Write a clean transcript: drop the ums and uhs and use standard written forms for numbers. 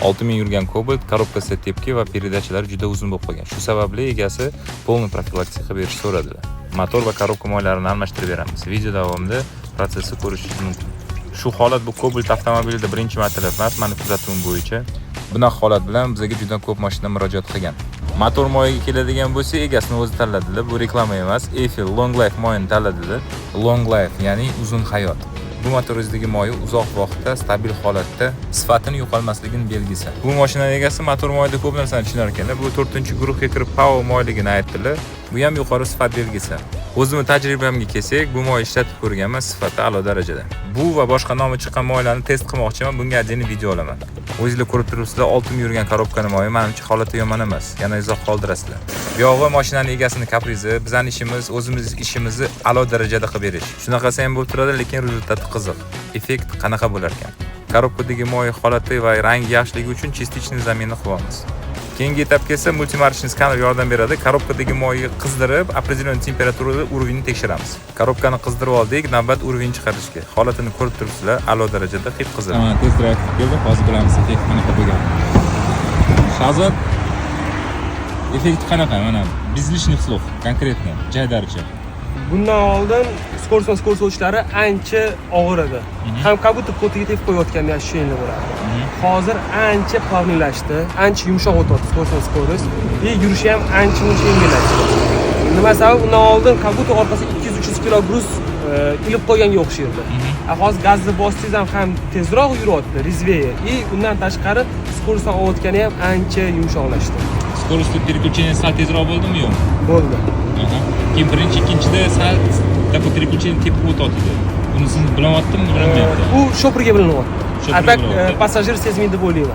6000 yurgan Cobalt, korobkasi tepki va передача lari juda uzun bo'lib qolgan. Shu sababli egasi полный profilaktika qilib berishni so'radilar. Motor va korobka moylarini almashtirib beramiz. Video davomida protsessni ko'rishingiz mumkin. Shu holat bu Cobalt avtomobilida birinchi martalab emas, mani kuzatuvim bo'yicha. Bunaqa holat bilan bizga juda ko'p mashina murojaat qilgan. Motor moyiga keladigan bo'lsa, egasini o'zi tanladilar. Bu reklama emas. Eiffel Long Life moyini tanladilar. Long Life, ya'ni uzun hayot. Bu motoringizdagi moyi uzoq vaqtda stabil holatda sifatini yo'qolmasligini belgisi. Bu mashinani egasi motor moyida ko'p narsani tushunar ekanlar. Bu 4-guruhga kirib PAO moyligini aytdilar. Bu ham yuqori sifat belgisi. O'zimni tajribamga kelsak, bu moy ishlatib ko'rganman, sifati a'lo darajada. Bu va boshqa nomi chiqqan moylarni test qilmoqchiman, bunga отдельный video olaman. O'zingizlar ko'rib turibsizlar, 6000 yurgan korobkani moyi manimcha holati yomon emas. Yana izoh qoldirasizlar. Buyog'i mashinani egasini kaprizi, bizning ishimiz o'zimiz ishimizni a'lo darajada qilib berish. Shunaqasi ham bo'lib turadi, lekin результат i qiziq. Effekt qanaqa bo'lar ekan? Korobkadagi moy holati va rangi yaxshiligi uchun частичный замена qilyapmiz. Keyingi etapga esa мультимарочный skaner yordam beradi. Korobkadagi moyni qizdirib, определенный temperaturada уровень ni tekshiramiz. Korobkani qizdirib oldik, navbat уровень chiqarishga. Holatini ko'rib turibsizlar, a'lo darajada qip qizil. Mana test drive keldi, hozir bilamiz effekt qanaqa bo'lgan. Shahzod, effekti qanaqa? Mana без лишних слов, конкретно, jaydaricha. Bundan oldin скорость ma скорость o'tishlari ancha og'ir edi. Ham как будто ko'tiga tepib qo'yayotgandek ощущение bo'lardi. Hozir ancha плавный lashdi, ancha yumshoq o'tyapti скорость ma скорость. И yurishi ham ancha muncha yengillashdi. Nima sabab? Undan oldin как будто orqasiga 200-300 kilo груз ilib qo'yganga o'xshardi. A hozir gazni bossangiz ham tezroq yuryapti, резвее. И undan tashqari скорость dan olayotgani ham ancha yumshoqlashdi. Скорости переключения sal tezroq bo'ldimi, yo'qmi? Bo'ldi. Aha. Keyin birinchi, ikkinchida sal такой переключение tepib o'tyapti. Unisini bilyaptimi, bilinmayapti? U shopirga bilinyapti. Shopirga А так bilinyapti. Passajir sezmaydi deb o'ylayman.